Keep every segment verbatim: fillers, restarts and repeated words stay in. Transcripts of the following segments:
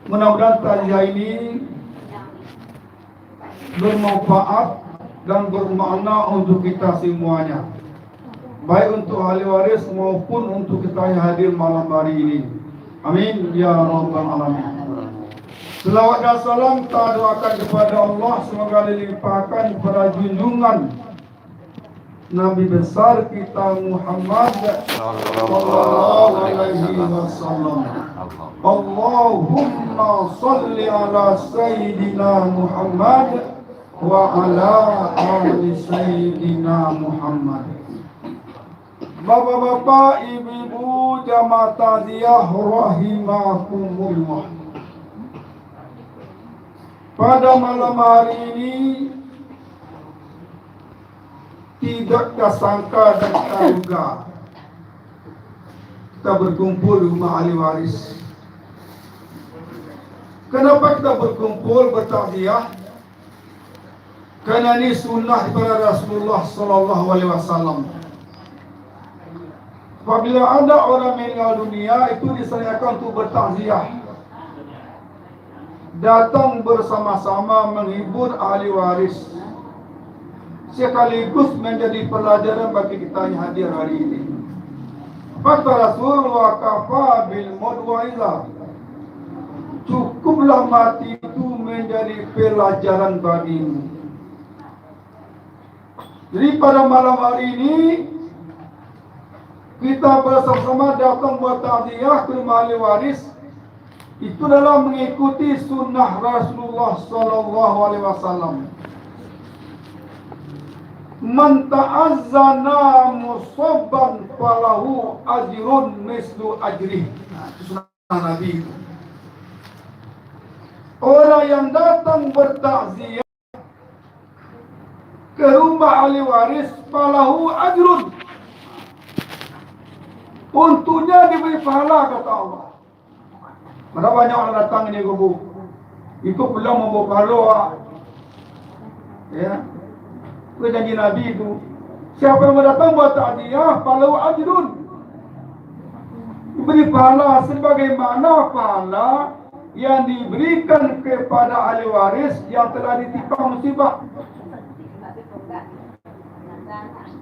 Mudah-mudahan takziah ini bermanfaat dan bermakna untuk kita semuanya, baik untuk ahli waris maupun untuk kita yang hadir malam hari ini. Amin ya rabbal alamin. Selawat dan salam kita doakan kepada Allah, semoga dilimpahkan kepada junjungan Nabi besar kita Muhammad sallallahu alaihi wasallam. Allahumma salli ala Sayyidina Muhammad wa ala ali Sayyidina Muhammad. Bapak-bapak, ibu-ibu, jamaah takziah rahimakumullah. Pada malam hari ini, tidak tasangka dan taduga, kita berkumpul di rumah ahli waris. Kenapa kita berkumpul bertakziah? Karena ini sunnah daripada Rasulullah sallallahu alaihi wasallam. Apabila ada orang meninggal dunia, itu disyariatkan untuk bertakziah. Datang bersama-sama menghibur ahli waris, sekaligus menjadi pelajaran bagi kita yang hadir hari ini. Kata Rasul, "Wa kafa bil mauti wa'izah." Cukuplah mati itu menjadi pelajaran bagimu. Jadi pada malam hari ini, kita bersama-sama datang buat takziah ke rumah ahli waris. Itu adalah mengikuti sunnah Rasulullah sallallahu alaihi wasallam. "Man ta'azzana musabban falahu ajrun mislu ajrih." Nah, itu sunnah Nabi itu. Orang yang datang bertakziah ke rumah ahli waris, falahu ajrun. Untuknya diberi pahala, kata Allah. Maka banyak orang datang ini, kubu. Ikut pulang membawa pahala, ah. Ya. Itu janji Nabi itu. Siapa yang datang buat takziah, falahu ajrun. Diberi pahala sebagaimana pahala yang diberikan kepada ahli waris yang telah ditimpa musibah.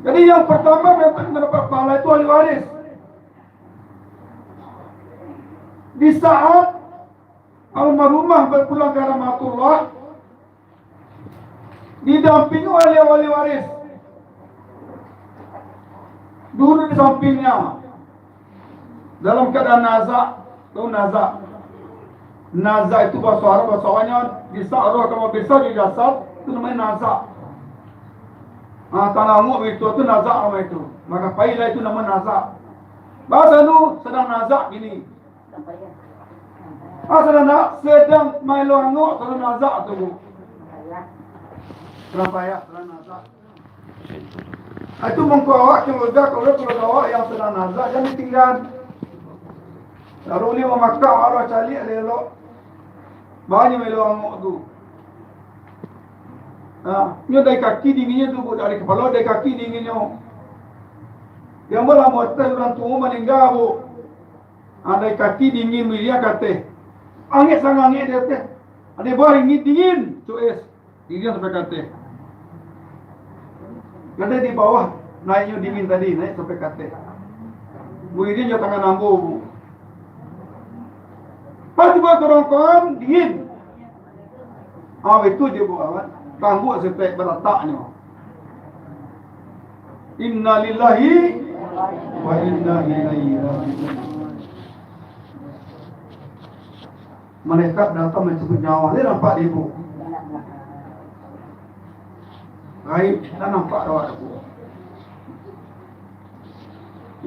Jadi yang pertama yang mendapat pahala itu ahli waris. Di saat almarhumah berpulang ke rahmatullah, didampingi oleh ahli waris. Duduk di sampingnya. Dalam keadaan nazak, tahu nazak? Nazak itu bahasa Arab, bahasa awalnya di saat roh ka babisa di jasad, itu namanya nazak. Ah, tanganguk itu, itu nazak namanya itu. Maka pailah itu nama nazak. Bahasa nu sedang nazak gini. Ah, sedang na-, sedang maelo angok, sedang nazak tu, Bu. Sedang payah, sedang nazak. Ah, itu mangko awak keluarga, kalau keluarga awak yang sedang nazak, jangan ditinggal. Lalu ni mamakak, arah caliak elok. Banyak maelo angok tu. Nah, nyo dari kaki dinginnyo tu, Bu, dari kepala, dari kaki dinginnyo. Yang malah muatai urang tuo maningga, Bu. Ado kaki dingin, miliang ka ateh. Angek sangaik angek di ateh. Ado bawah dingin, dingin. Cuk es. Dingin sampai ka ateh. Ado di bawah, naiknyo dingin tadi, naik sampai ka ateh. Bunyi dingin jo tangan ambo, Bu. Pas tibo korongkongan, dingin. Ah, itu je buat awak. Tangguak setek barataknyo. Innalillahi wa inna ilaihi raji'un. Malaikat datang mancabuik nyawa. Dia nampak di ibu. Gaib, tak nampak awak tu.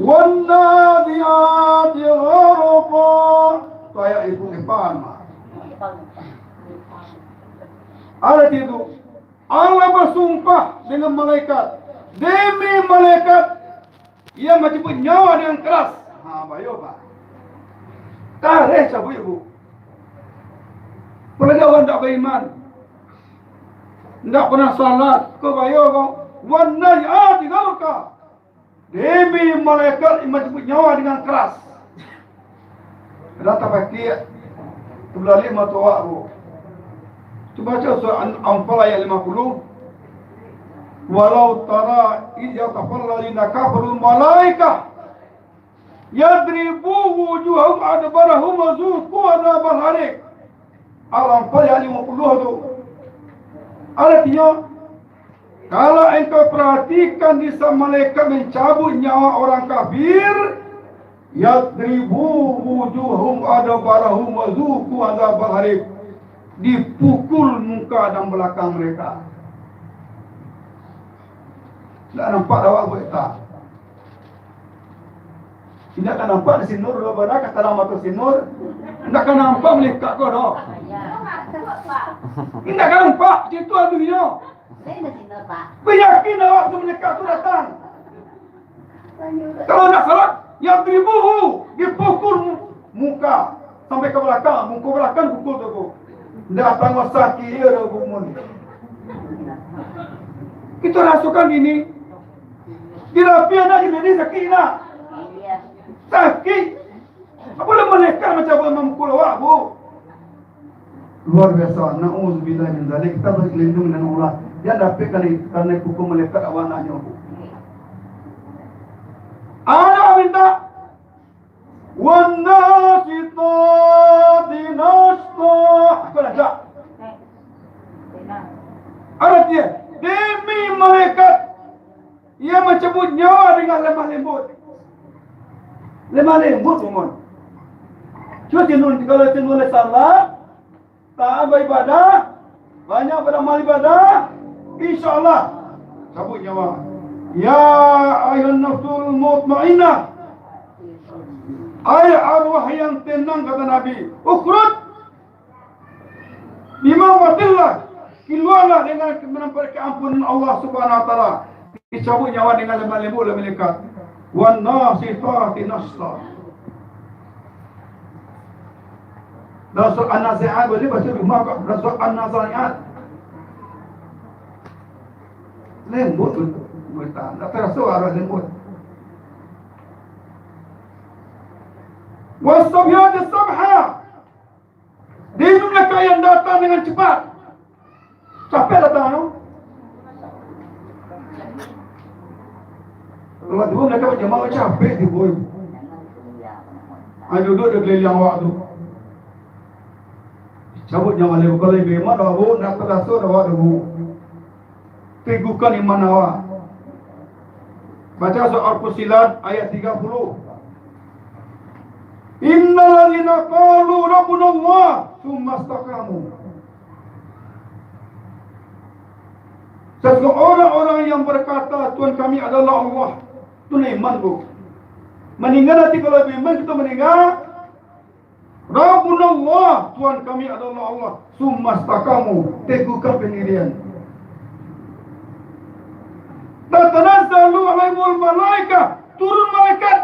Wan nazi'ati gharqa. Tu ayat ibu Epan, Mak. Ada itu. Allah basumpah dengan malaikat. Demi malaikat, ia mancabuik nyawa dengan keras. Ha, bayo, Pak. Kareh cabuik, Bu. Apolai urang ndak baiman. Ndak pernah salat. Ko bayo, ko. Wan nazi'ati gharqa. Demi malaikat yang mancabuik nyawa dengan keras. Kada tapakiak. Sabaleh mato awak tu. Cubo baco surah An-, Anfal ayat lima puluh. "Walau tara idh yatawaffal ladzina kafarul malaikah yadribu wujuhahum adbarahum wa zuqu adzabal hariq." Al-Anfal ayat lima puluh tu. Aratinyo, kalau engkau paratikan di saat malaikat mancabuik nyawa urang kafir, "Yadribu wujuhahum adbarahum wa zuqu adzabal hariq." Dipukul muka dan balakang mereka. Ndak nampak awak buek tak? Indak ka nampak di Sinur, lo bana ka tanah mato Sinur. Indak ka nampak malaikat ko doh. Indak ka nampak, situ aduhnyo. Lain di Sinur, Pak. Bayakin awak tu malaikat tu datang. Kalau ndak salah, yadribuhu, dipukul mu-, muka sampai ka balakang, muko balakang pukul tu, Bu. Ndak tambah sakik iyo doh, Bu Mun. Kito rasokan kini, di rapi anak jadi sakik nak. Sakik. Apo lah malaikat macam apo mamukul awak, Bu? Luar biasa. Na'udzubillah min zalik. Kita berlindung dengan Allah. Jan dapek kali, karena hukum malaikat awak nak nyo, Bu. Anak minta, "Wan nasyitati nasyta." Aku dah tak. Artinya, demi malaikat, ia mancabuik nyawa dengan lemah lembut. Lemah lembut, Umar. Cuba tinun, kalau tinun oleh salah, taat baibadah, banyak baramal ibadah, insya Allah, cabut nyawa. "Ya ayyuhan nafsul mutmainnah." Ai arwah yang tenang, kata Nabi, "Ukhruj bimagfiratillah." Keluarlah dengan menampakkan ampunan Allah Subhanahu wa Taala. Dicabut nyawa dengan lemah lembut oleh malaikat. "Wan nasyitati nasyta." Dalam surah An-Nazi'at, boleh baca di rumah kok. Dalam surah An-Nazi'at. Lembut tu. Ndak terasa arwah lembut. "Was-sabbihati sabha." Di malaikat yang datang dengan cepat. Capek datang tu. Kalau tibo malaikat bajamaah, capek tibo. Ah, duduk di keliling awak tu. Cabut nyawa lewat. Kalau ibu mak dah, Bu, nak terasa dah, awak dah, Bu. Teguhkan iman awak. Baca surah Al-Fussilat ayat tiga puluh. "Innal ladzina qalu rabbunallah, tsumma istaqamu." Sesungguhnya orang-orang yang berkata, "Tuhan kami adalah Allah." Tu nan iman, Bu. Maningga nanti kalau iman kita maningga, "Rabbunallah, Tuhan kami adalah Allah." "Tsumma istaqamu," teguhkan pendirian. "Tatanazzalu alaihimul malaikah," turun malaikat.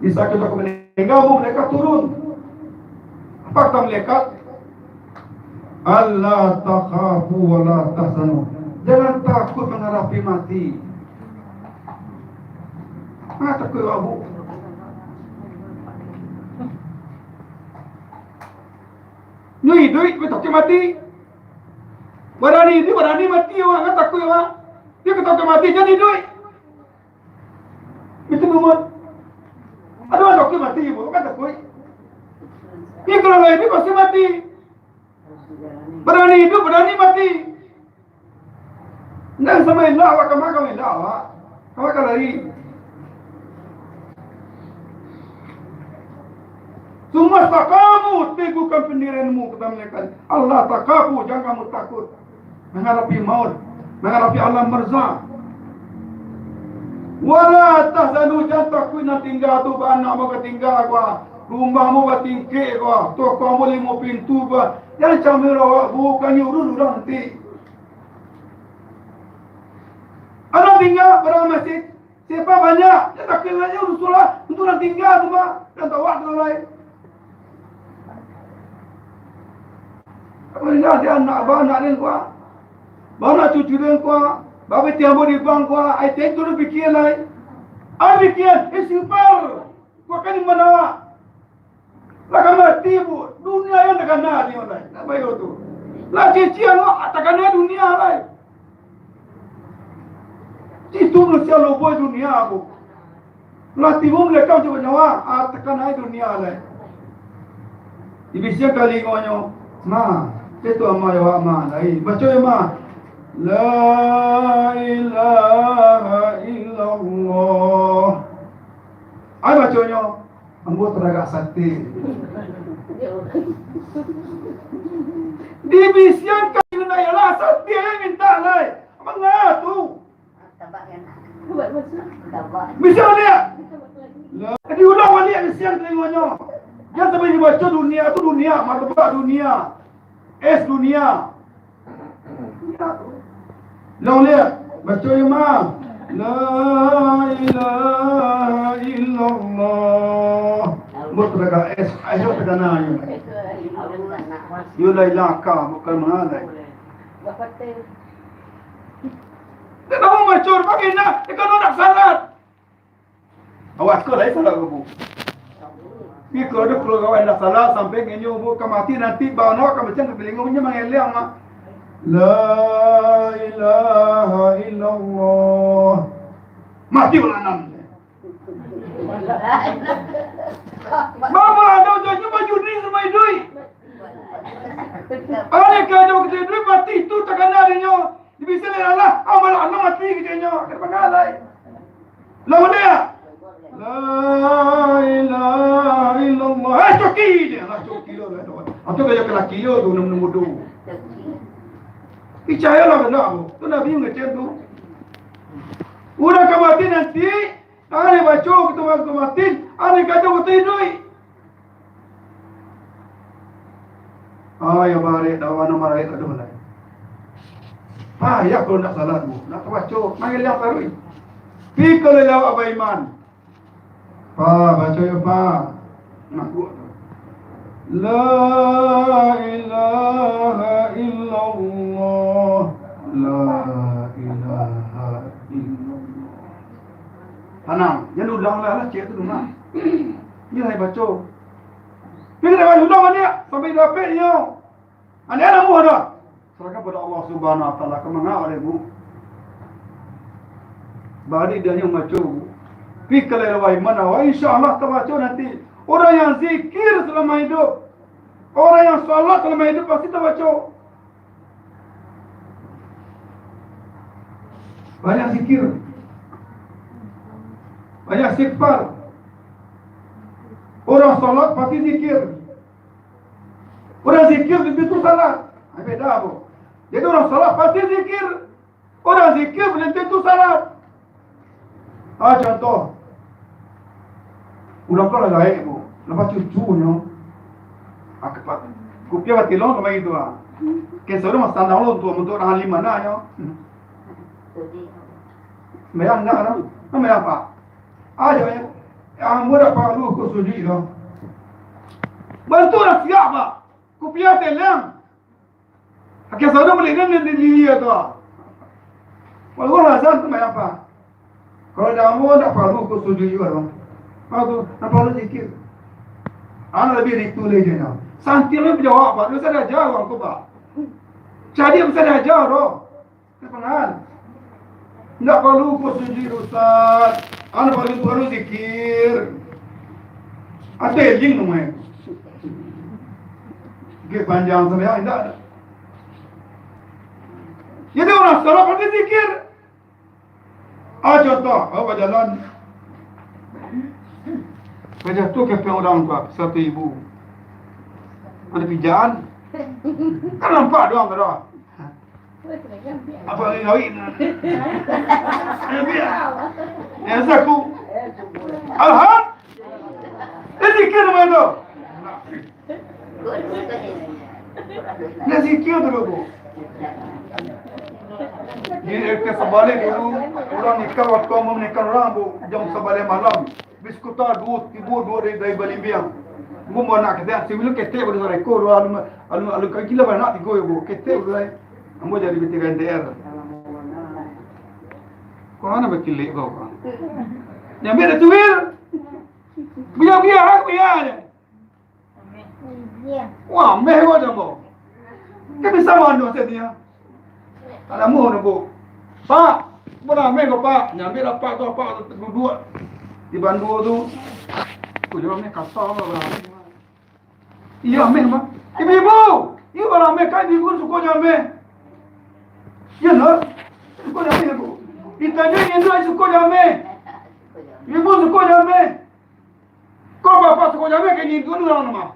Di saat kita meninggal, Bu, malaikat turun. Apa kata malaikat? "Alla takhafu wa la tahzanu." Jangan takut menghadapi mati. Ah, takut awak, Bu. Nyo iduik, tapi takut mati. Barani iduik, barani mati, awak kan takut, awak. Dia takut mati, jadi iduik. Itu, Bu. Aduh, takut mati, Bu, kan takut. Ini kalau lah iduik, pasti mati. Barani iduik, barani mati. Ndak samo elok awak, kama ka elok awak. Kama ka lari. "Tsumma istaqamu," teguhkan pendirianmu, kata malaikat. "Alla takhafu," jangan kamu takut. Manghadapi maut, manghadapi alam barzakh. "Wa la tahzanu," jan takuik nan tingga tu, ba anak mo ka tingga ko, rumah mo batingkek ko, toko mo limo pintu ko, jan camir awak, bukan urun urang nanti. Anak tingga barang masih Siapa banyak, ya takkan lah, ya Rasulullah, untuk nan tingga tu mah, dan tawak tu lai. Apa ni dah, dia anak abah, anak dia kuah. Ba anak cucu dia kuah. Ba beti ambo di bank kuah. Ai, tentu dia pikiran lai. Ai, pikiran, istighfar. Kuah kan di mana? Ibu, dunia yang takana di online. Nak bayar tu. Lah cician lah, takana dunia lah. Itu manusia lobo dunia, Bu. Lah timbul mereka macam nyawa, ah, takana dunia lah. Dibisian kalingonyo, "Ma, itu ama yo, ama lai." Baco yo, Ma. "La ilaha illallah." Ai baconyo, "Ambo taragak sati." Dibisian kalingonyo lah, sati ai mintak lai. Manga tu? Bisa baliak? Lah, diulang baliak bisian kalingonyo. Jan sampai dibaco dunia tu dunia, martabak dunia, es dunia. Dunia tu. Ulang baliak, baco yo, Ma. La ilaha illallah. Buat tagak es, es tagak na yo. Yo la ilaha, bukan mangalai. Dia tahu macur, bagaimana? Dia kan nak salat. Awak ko lai salat ko, Bu. Iko ado kaluarga awak indak salat, sampai ngenyo, Bu, ka mati nanti, bana awak ka macam ka talingo nyo mangeliang, Mak. La ilaha illallah. Mati balanan. Bapa ado janji bajudi sama iduik. Ado ka ado ka iduik, mati tu takana dinyo. Dibisian dek Allah, amal amal mati keceknyo, kada pangalai. Lawan dia. La ilaha illallah. Eh, coki je. Lah, coki lo lah. Atau gaya kelaki yo tu, nemu-nemu tu. Picayolah kena tu. Tu Nabi ngecek tu. Urang ka mati nanti, ado baco ketua-ketua mati, ado kado ketua iduik. Ah, yo barek, dawa no marek, aduh lah. Payah kalau nak salat, Bu. Nak baco, mangeliang taruih. Pi kalau lawak baiman. Pa, baco yo, Pa. Nak buat tu. La ilaha illallah. La ilaha illallah. Tanang, jan ulang lah, lah, cek tu dulu, nah. Ni lah baco. Pi ka dalam ulang baliak, sampai dapek nyo. Ane namuah dah. Serahkan pada Allah Subhanahu Wa Taala, ka manga awak lai, Bu. Bari dia nyo maco, Bu. Pi ka lai lawai mana, wah, insya Allah tabaco nanti. Orang yang zikir selama hidup, orang yang salat selama hidup pasti tabaco. Banyak zikir. Banyak istighfar. Orang salat pasti zikir. Orang zikir belum tentu salat. Ha, beda, Bu. Jadi orang salat pasti zikir. Orang zikir belum tentu salat. Ah, contoh. Urang ko lah gaek, Bu. Lepas cucunyo. Ah, kepat. Kupiah batilong kama itu, ah. Ken sauru mah sanang lo untuk, untuk orang alim mana nyo. Bayang enggak, kan? Kan bayang, Pak? Aja, ya. Ambo dak paralu ko sujud lo. Bantu lah siap, Pak. Kupiah teleng. Akhir sana boleh kan dia diri tu. Walau azan tu main apa? Kalau dah ambo dak paralu ko sujud juga, Pak. Apa tu? Dak paralu zikir. Anak lebih dari itu lagi dah. Santi lebih jawab, Pak. Dia sadar aja orang tu, Pak. Jadi bisa diajar, bro. Kapangan? Ndak paralu ko sujud, Ustaz. Anu paling paralu zikir. Asa eling namanya. Zikir panjang sampai indak ada. Jadi orang salat pakai zikir. Ah, contoh, awak bajalan. Kajatuah kepeng urang tu, satu ibu. Ada pijaan. Kan nampak doang kada. Apa lagi ngawin? Ayo, biar. Ya, saku. Alham. Dia zikir main tu. Dia zikir tu, Bu. Di R T sabalik dulu, urang nikah, waktu mau menikah urang, Bu, jam sabalik malam. Bis kota duo, tibo duo dari, dari Balimbiang. Ambo bawa anak ketek, si Milu ketek baru sareko, duo alun, alun, alun kaki lah anak tigo ya, Bu. Ketek baru lai. Ambo jadi B T K N T R. Kau mana bakilik kau, kau? Nyambi ada tuil. Biar, biar, biar. Wah, ameh ko jam ko. Kan bisa mano sajo dia. Tak namuah doh, Bu. "Pak, Bu, ameh ko, Pak." Nyambiak lah Pak tu, Pak tu duduak di bandua tu. Tu jo ameh kasa lah. Iyo, ameh, Mak. "Ibu-ibu, iyo lah ameh kan, ibu suko jo ameh." "Iyo, Nak. Suko jo ameh, Bu." "Ditanyo inyo suko jo ameh. Ibu suko jo ameh." "Kok bapak suko jo ameh, ka inyo indu urang mah?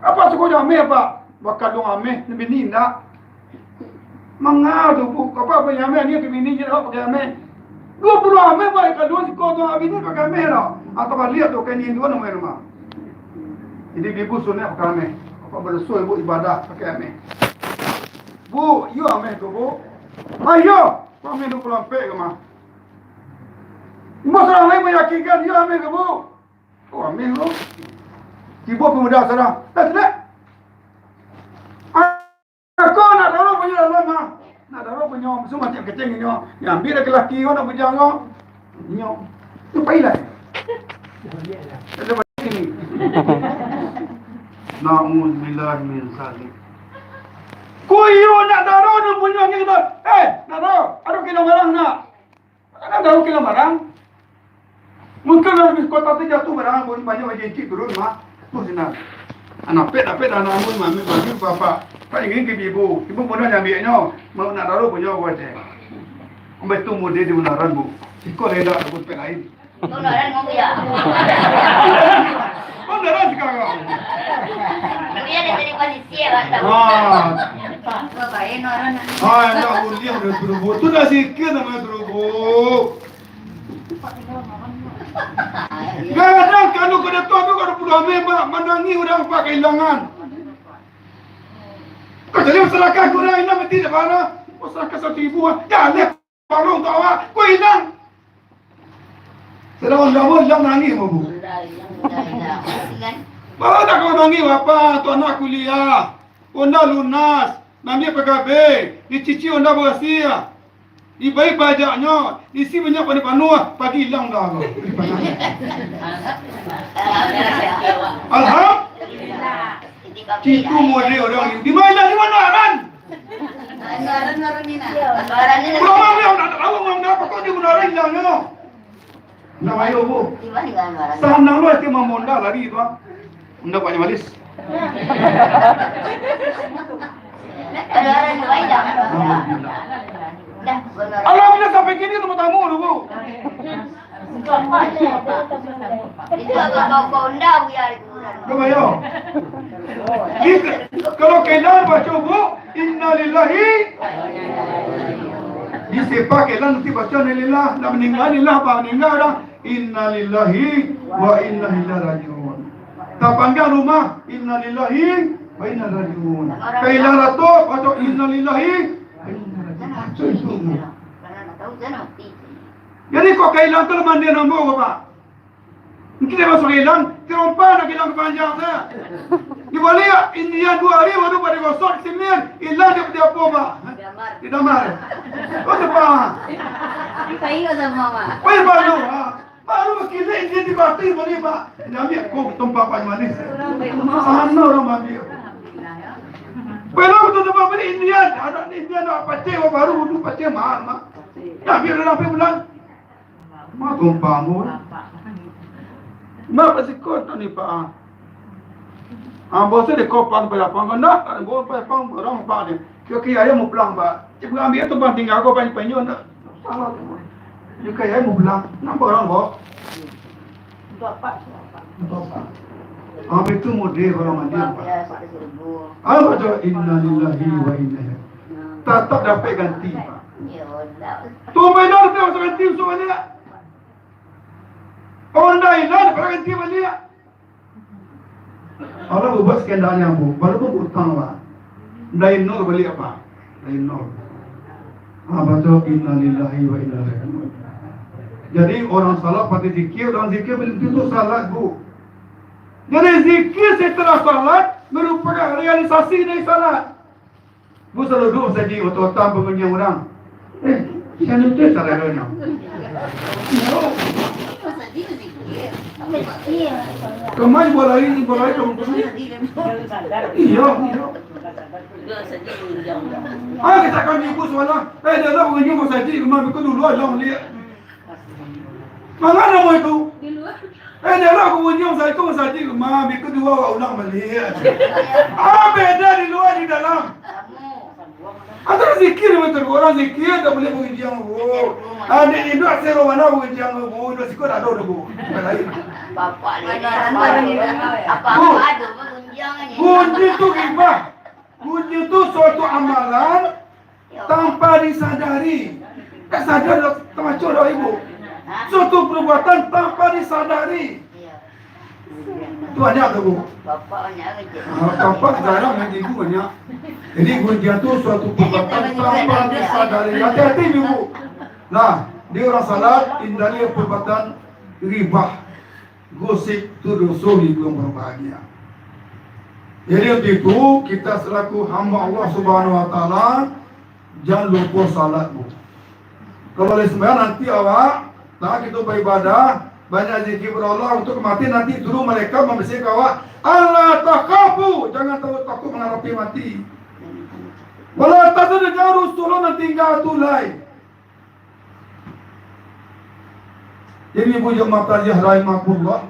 Apak suko jo ameh, Pak?" "Bakaduang ameh, nan bini indak." "Manga tu, Bu, apak punyo ameh, ado tu bini, jan awak pakai ameh." "Duo puluah ameh, Pak, kaduang siko tu, bini pakai ameh dah." "Ah, tabaliak tu, ka inyo indu urang mah." Jadi, ibu sunaik pakai ameh. Apak badoso, ibu ibadah pakai ameh. "Bu, iyo ameh tu, Bu." "Ah, iyo, ameh duo puluah ampek ko mah." Imbau surang lai mayakinkan, "Iyo ameh ko, Bu." "Oh, ameh ko." Tibo pamuda surang. "Dah, sudah. Ako nak daro punyo dalam, ha. Nak daro punyo, musuh mati kecing inyo. Nyo ambiak laki-laki ko, nak bujang ko. Inyo. Tu pailah." Na'udzubillah min zalik. Ko iyo nak daro, nak punyo angin ko. "Eh, nak daro. Ado kilo barang nak?" Kadang daun kilo barang. Mungkin dalam kota tu jatuah barang, banyak baju incik turun, mah. Tu sinan. Anak pek, dapek anak ambo, mami, mami, bapak. Tak ingin ke ibu. Ibu pun dah nyambiaknyo. Mau nak taruh punyo, buat je. Ambo itu muda di Munaran, Bu. Siko rela, aku pek lain. Munaran mau ya? Munaran sekarang. Dia dari Malaysia, Pak. Ah. Bapak, eh, Munaran. Ah, enggak, uliang dari Turubu. Tu dah zikir namanya Turubu. Kadang kalau kada tahu tu, kada puluah ameh, Pak, manangih urang, Pak, kahilangan. Kau jadi masyarakat kurang, ilang mati dah parah. Masyarakat satu ribu, ah. Jaleh, parah untuk awak. Kau ilang. Sedangkan kamu ilang nangih, Bu. Baru tak kau nangih, apa? Tu anak kuliah. Honda lunas, ngambiak P K B, dicicil Honda barasiah, dibayia pajaknyo, isi minyak panuah-panuah, pagi ilang dah. Alhamdulillah. Itu model urang ni. Di mana, di mana, Ran? Urang ni, urang tak tahu, urang dah, pokok di mana ilangnyo. Ndak bayo, Bu. Sanang lo ati mamonda lari tu, ah. Ndak banyak malis. Alhamdulillah. Alhamdulillah, sampai kini tu bertamu tu, Bu. Itu agak kau, kau undang, ya, itu. Ndak bayo. Kalau kena baca, Bu, innalillahi. Di sepak kena nanti baca innalillah. Nak meninggal, lillah, apa meninggal dah. Innalillahi wa inna ilaihi raji'un. Tapanggang rumah, innalillahi wa inna ilaihi raji'un. Kailang ratok, baco innalillahi wa inna ilaihi raji'un. Baco itu. Jadi, kok kailang tu mandian ambo ko, Pak? Mungkin dia masuk kailang, terompa nak kailang kepanjang saja. Di baliak, India dua hari baru pada gosok, simin, ilang dia padi apo, Pak? Di damar. Oh, cepat. Kayu sama, Pak. Oh, ya, baru, ha. Baru kini dia di batu bali, Pak. Dia ambil kok tempat Pak Manis. Sana urang ambil. Belum tu tempat bali India, ada di India nak pacik, baru tu pacik mahal, Mak. Dia ambil dalam api bulan. Mak tumpang pun. Mak pasiko tu ni, Pak. Ambo tu di kopang pada pang, nak, ambo pada pang, orang, Pak, ni. Kira-kira ayah mau pulang, Pak. Cik, ambil tu, Pak, tinggal ko, Pak, Pak, nyo, nak. Salah tu. Kira-kira ayah mau pulang. Nampak orang, Pak? Untuk apa? Untuk apa? Ambil tu model orang mandi, Pak. Apa tu? Innalillahi wa inna ilaihi. Tatap dapek ganti, Pak. Tu benar, tu masuk ganti, masuk baliak. Orang lain lah, dapek ganti baliak. Orang berbuat sekendaknya, Bu. Baru pun utang, Pak. Dari nol baliak, Pak. Dari nol. Ah, baca innalillahi wa inna ilaihi raji'un. Jadi, orang salat pasti zikir, orang zikir belum tentu salat, Bu. Jadi, zikir setelah salat merupakan realisasi dari salat. Bu, selalu duduk saja, otak-otak pengunjung orang. Eh, siapa tu salah dia? Kemai bolai, bolai kamu tu. Iyo, iyo. Ah, kita kan ibu semalam. Eh, dia lah pengunjung kau saji, rumah buka dulu, alam dia. Manga namo itu? Eh, dia lah pengunjung saya tu saji, rumah buka dua awak ulang balik. Ah, beda di luar, di dalam. Antara zikir, betul. Orang zikir tak boleh pengunjung, bu. Adik induk asal mana pengunjung, bu. Induk siko tak ada, bu. Lain. Bapak ni, apa, apa, Bu. Apa ada pengunjung ni? Gunjing tu ghibah. Gunjing tu suatu amalan tanpa disadari. Eh, sadar dah, termasuk dah ibu. Suatu perbuatan tanpa disadari. Iya. Tu banyak tu, Bu. Bapak banyak kerja. Ah, bapak jarang yang ibu banyak. Jadi, gunjing tu suatu perbuatan tanpa disadari. Hati-hati, Ibu. Nah, di orang salat, hindari perbuatan ghibah, gosip, tu doso, Ibu yang berbahagia. Jadi, untuk itu, kita selaku hamba Allah Subhanahu Wa Taala, jangan lupa salat, Bu. Kalau boleh sembahyang, nanti awak, nah, kita beribadah, banyak zikir kepada Allah, untuk kematian nanti turun malaikat membersihkan awak. Allah takhafu, jangan takut, takut menghadapi mati. Wala tahzan, jangan rusuh, lo nan tinggal tu lai. Jadi, Ibu jamaah takziah rahimakumullah,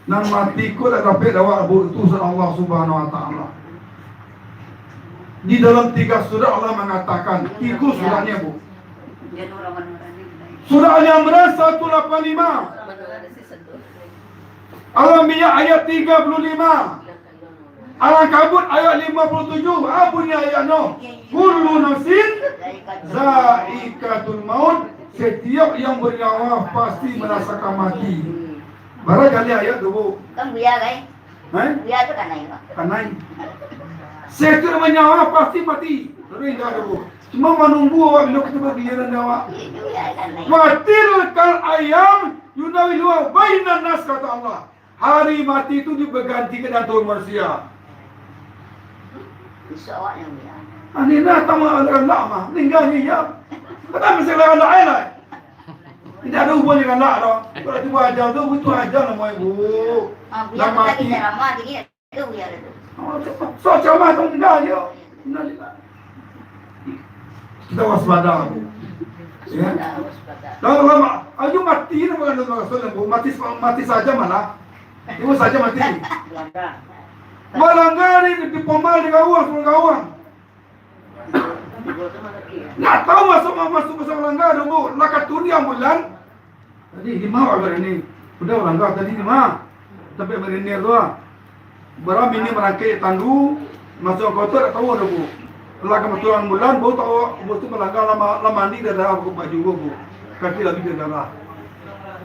nan mati ko dak dapek dawak, Bu, itu urusan Allah Subhanahu Wa Taala. Di dalam tiga surat Allah mengatakan, tiga suratnya, Bu. Surat Ali Imran satu lapan lima. Al-Anbiya ayat tiga puluh lima. Al-Ankabut ayat lima puluh tujuh, a bunyi ayat no? Kullu nafsin zaikatul maut, setiap yang bernyawa pasti merasakan mati. Bara gali ayat tu, Bu? Kan buya, kan? Eh? Buya tu kanai, Pak. Kanai. Setiap bernyawa pasti mati. Tapi indak ada, Bu. Cuma menunggu awak bila kita bergiliran nyawa. Iya, buya kanai. Wa tilkal ayyam nudawiluha bainan nas, kata Allah. Hari mati tu dibagantikan antaro manusia. Bisa awak yang bilang. Ah, ni dah tamu galak mah, ninggal ni ya. Kata mesti galak ai lah. Tidak ada hubungan dengan galak doh. Kalau tiba ajal tu, itu ajal nama ibu. Ah, biar dah mati. Kita ramah dikit. Itu biar itu. Oh, so ceramah tu meninggal dia. Innalillahi. Kita waspada, Bu. Ya. Waspada, waspada. Lalu lama, ayo mati ni bukan Rasul, Bu. Mati, mati saja malah. Ibu saja mati. Malanggar. Malanggar ni di pomal di gawang, sepuluh gawang. Nak tahu masuk, masuk, masuk malanggar tu, Bu. Lakat tu ni ambulan. Tadi di ma awak barani? Udah malanggar tadi di ma. Sampai barani tu ah. Bara mini marangkek tandu, masuk kota tak tahu ada, Bu. Lah ka masuk ambulan, baru tahu, baru tu malanggar lama, lama mandi dah darah, Bu, baju, Bu. Kaki lagi dah darah.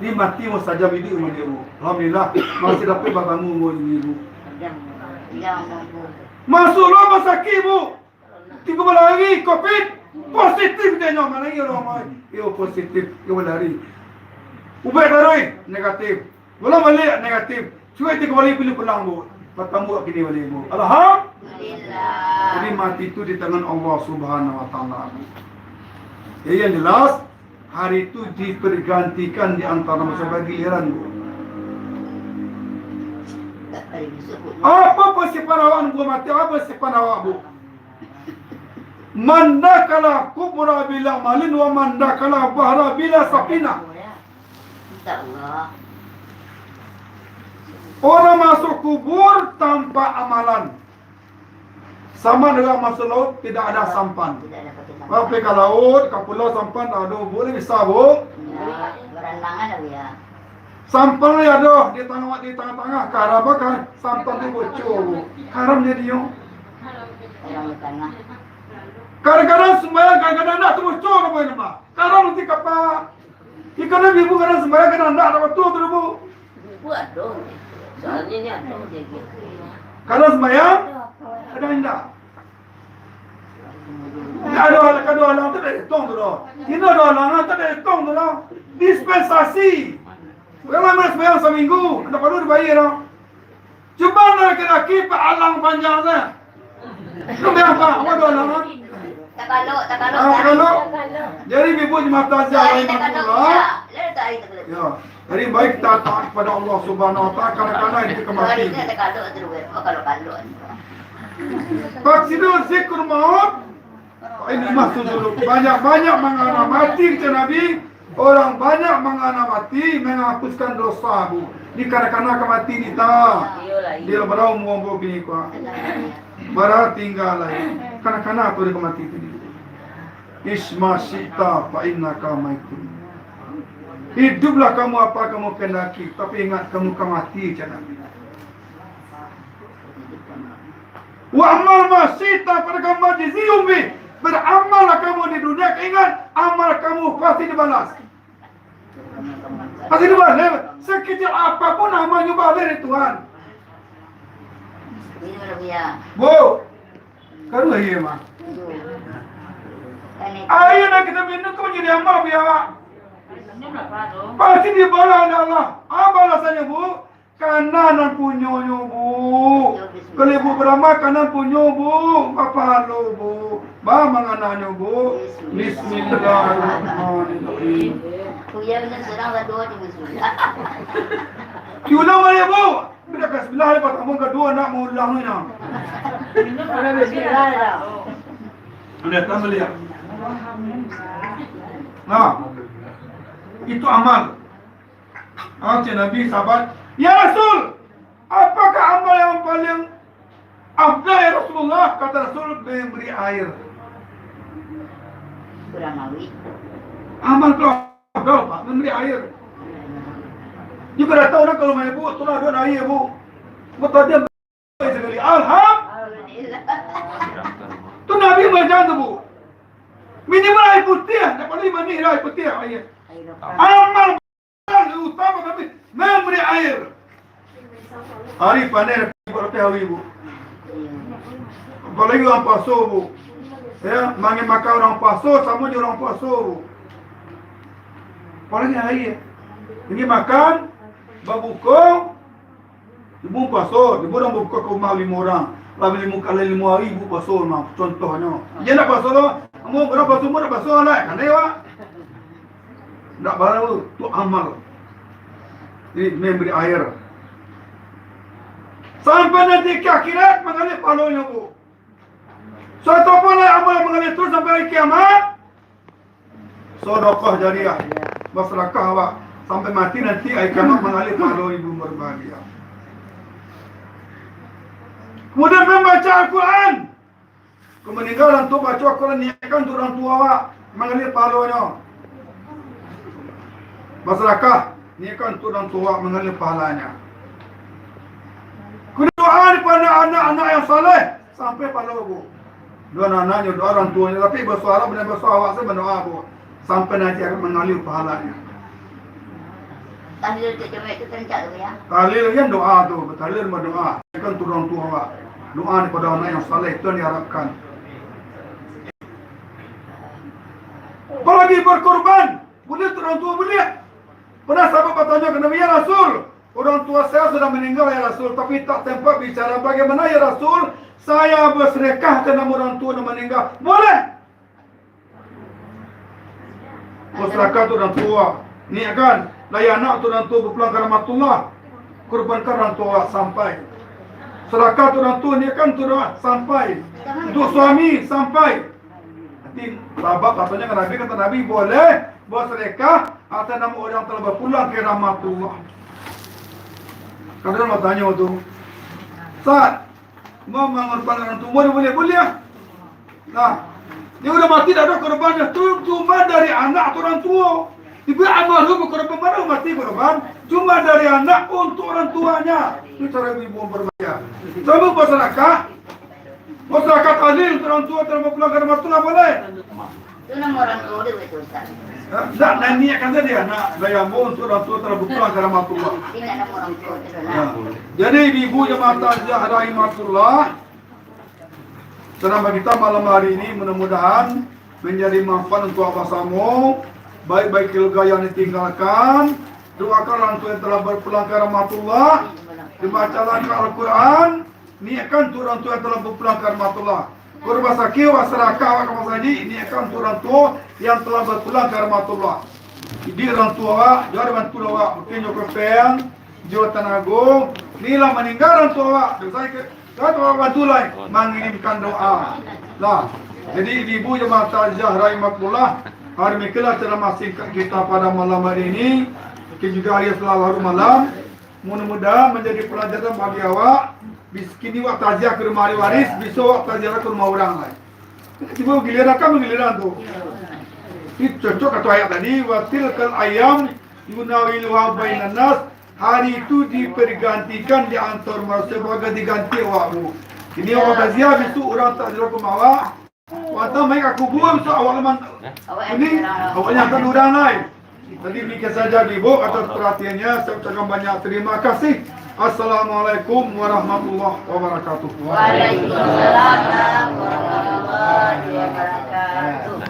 Ni mati mau saja bidik rumah dia, Bu. Alhamdulillah, masih dapat batamu, Bu, ini, Bu. Masuk rumah sakit, Bu. Tigo balari covid, positif dia nyo. Mana iyo urang mai? Iyo positif, iyo balari. Ubat baroi, negatif. Ulang balik, negatif. Cubo tigo balari pilih pulang, Bu. Batamu kini balik, Bu. Alhamdulillah. Jadi mati tu di tangan Allah Subhanahu Wa Taala. Jadi yang jelas, hari tu dipergantikan di antara manusia bagi giliran, Bu. Apa persiapan awak nunggu mati? Apa persiapan awak, Bu? Man dakhala qubra bila amalin wa man dakhala bahra bila safinah. Orang masuk kubur tanpa amalan. Sama dengan masuk laut, tidak ada sampan. Tidak ada kata sampan. Sampai ka laut, ka pulau, sampan tak ada, Bu, ni bisa, Bu? Ya, berenang ada, Bu, ya. Sampan ni ada di tangah, di tangah-tangah, karam kan, sampan tu bocor, Bu. Karam jadi, yo. Orang di tangah. Kadang-kadang sembahyang, kadang-kadang tak, tu bocor, Bu, ini mah. Karam nanti kapa. Ikan ni, Bu, kadang sembahyang, kadang tak, tak betul tu, Bu. Buat dong. Soalnya ni ada dia gitu. Kalau sembahyang, kadang indak. Indak ado, ado halang tu dak hitong tu doh. Indak ado halang tu dak hitong tu doh. Dispensasi. Urang lamo sembahyang saminggu, indak paralu dibayar doh. Cubo laki-laki pahalang panjang tu. Lu bilang apa? Awak ado halang, ha? Takalok, takalok. Ah, takalok. Jadi, Ibu jemaah takziah rahimakumullah. Takalok, ya. Lalu tak hari takalok. Ya. Jadi, baik kita taat kepada Allah Subhanahu wa Ta'ala, kadang-kadang itu kematian. Kalau-kalau. Faksiru zikrul maut, fa inna mah sujud. Banyak-banyak mangana mati, kata Nabi. Orang banyak mangana mati, menghapuskan dosa, bu. Ni kadang-kadang ka mati ni, ta. Iyolah, iyo. Dia berau muambo bini kuah. Bara tinggal lai. Kadang-kadang tu dia ka mati tu ni. Ish ma syi'ta fa innaka maitun. Hiduplah kamu apa kamu kehendaki, tapi ingat kamu ka mati, cak Nabi. Wa amal ma syi'ta fa innaka majziyun bih. Beramallah kamu di dunia, ingat, amal kamu pasti dibalas. Pasti dibalas. Sekecil apapun amalnyo, balas dari Tuhan. Bu, Karuah aia mah. Aia nan kito minum ko manjadi amal bagi awak. Pasti dibalas dek Allah. Apo balasannyo, bu? Kana nan punyonyo, bu. Kalau ibu baramal, kana nan punyo, bu. Bapahalo, bu. Ba mangananyo, bu. Bismillahirrahmanirrahim. Diulang baliak, bu. Bila ka sabilah hari partamo, kaduo, nak maulang ni, nah. Minum pakai bismillah, dah. Udah, tambah lihat. Nah, itu amal. Ah, cek Nabi, sahabat, "Ya Rasul, apakah amal yang paling afdal, ya Rasulullah?" Kata Rasul, "Memberi air." Kurang awet. Amal tu Gampang, memberi air. Juga dah tahu dah kalau main bu, tu lah ada air, bu. Buat tadi sekali. Alhamdulillah. Tu Nabi macam tu, bu. Minimal air putih, tak perlu manis lah, air putih, air. Amal utama kami memberi air. Hari paneh, ibu, tapi hari, bu. Apalagi urang puaso, bu. Ya, mangan makan urang puaso samo jo urang puaso, bu. Apalagi hari. Ini makan, babuko, ibu puaso, ibu urang babuko ka rumah limo urang. Lah limo kali limo hari, ibu puaso, nah, contohnyo. Dia nak puaso lo, kamu urang puaso, ibu nak puaso lah, kanai, wak. Ndak barawa, tu amal. Jadi, memberi air. Sampai nanti ka akhirat, mangalir pahalonyo, bu. Suatu pun lah amal mangalir tu sampai hari kiamat. Sedekah jariah. Basadakah awak. Sampai mati nanti, hari kiamat mangalir pahalo ibu berbahagia. Kemudian membaca Al-Quran. Kau maningga urang tu, baco Al-Quran, niatkan untuak urang tuo awak, mangalir pahalonyo. Basadakah, niatkan untuak urang tuo awak, mangalir pahalonyo. Kau doa dipado anak-anak yang saleh, sampai pahalo, bu. Doa anak-anaknyo, doa urang tuonyo, tapi baso Arab, bukan baso awak sajo badoa, bu. Sampai nanti akan mangalir pahalonyo. Tahlil tu cuma itu terencak tu, ya? Tahlil kan doa tu, batahlil badoa. Kan untuak urang tuo awak. Doa dipado anak yang saleh itu yang diharapkan. Apalagi berkorban, buliah untuak urang tuo, buliah. Pernah sahabat batanyo ka Nabi, "Ya Rasul, urang tuo saya sudah maningga, ya Rasul, tapi tak sempat bicara. Bagaimana, ya Rasul, saya bersedekah ka namo urang tuo nan maningga?" Boleh. Sedekah untuak urang tuo, niatkan. Lai anak untuak urang tuo bapulang ka rahmatullah, kurbankan urang tuo sampai. Sedekah untuak urang tuo, niatkan untuak urang sampai. Untuak suami, sampai. Nanti sahabat batanyo ka Nabi, kata Nabi, "Boleh bersedekah atas nama orang telah berpulang ke rahmatullah." Kadang batanyo tu, "Ustaz, mau mangorbankan urang tuo, buliah, buliah, buliah?" Nah, dia udah mati, dak ado korban, tu cuma dari anak atau urang tuo. Ibu almarhum korban, baru mati korban, cuma dari anak untuak urang tuonyo. Itu caro ibu berbahagia. Sama bersedekah, bersedekah tahlil untuak urang tuo, telah bapulang ka rahmatullah, boleh? Itu nama urang tuo dia, betul, Ustaz. Ya, ndak, ndak niatkan tadi, anak dari ambo untuak urang tuo telah bapulang ka rahmatullah. Ingat nama urang tuo tu, nah. Ya. Jadi, ibu-ibu jamaah takziah rahimakumullah, ceramah kita malam hari ini mudah-mudahan menjadi manfaat untuak basamo, baik bagi keluarga yang ditinggalkan, doakan urang tuo yang telah bapulang ka rahmatullah, dibacakan Al-Quran, niatkan untuak urang tuo yang telah bapulang ka rahmatullah. Kau rumah sakit, awak sedekah, awak ka masajik, niatkan untuak urang tuo yang telah bapulang ka rahmatullah. Iduik urang tuo awak, jo bantu awak, mungkin jo kepeng, jo tanago, ni lah maningga urang tuo awak, dosa ke, urang tuo awak bantu lai, mangirimkan doa. Lah, jadi ibu-ibu jamaah takziah rahimakumullah, demikianlah ceramah singkat kita pada malam hari ini. Mungkin juga hari setelah larut malam, mudah-mudahan manjadi palajaran bagi awak. Bis-, kini awak takziah ka rumah ahli waris, bisuak awak takziah ka rumah urang lai. Tibo giliran kan giliran tu. Ini cocok kato ayat tadi, "Wa tilkal ayyam nudawiluha bainan nas." Hari itu dipergantikan di antara manusia, bagai diganti awak, Bu. Kini awak takziah, bisuak urang takziah ka rumah awak. Awak hantam mayik ka kubua, bisuak awak laman. Kini awak hantam urang lai. Jadi, demikian saja, Ibu, atas perhatiannya. Saya ucapkan banyak terima kasih. Assalamualaikum warahmatullahi wabarakatuh. Waalaikumsalam warahmatullahi wabarakatuh.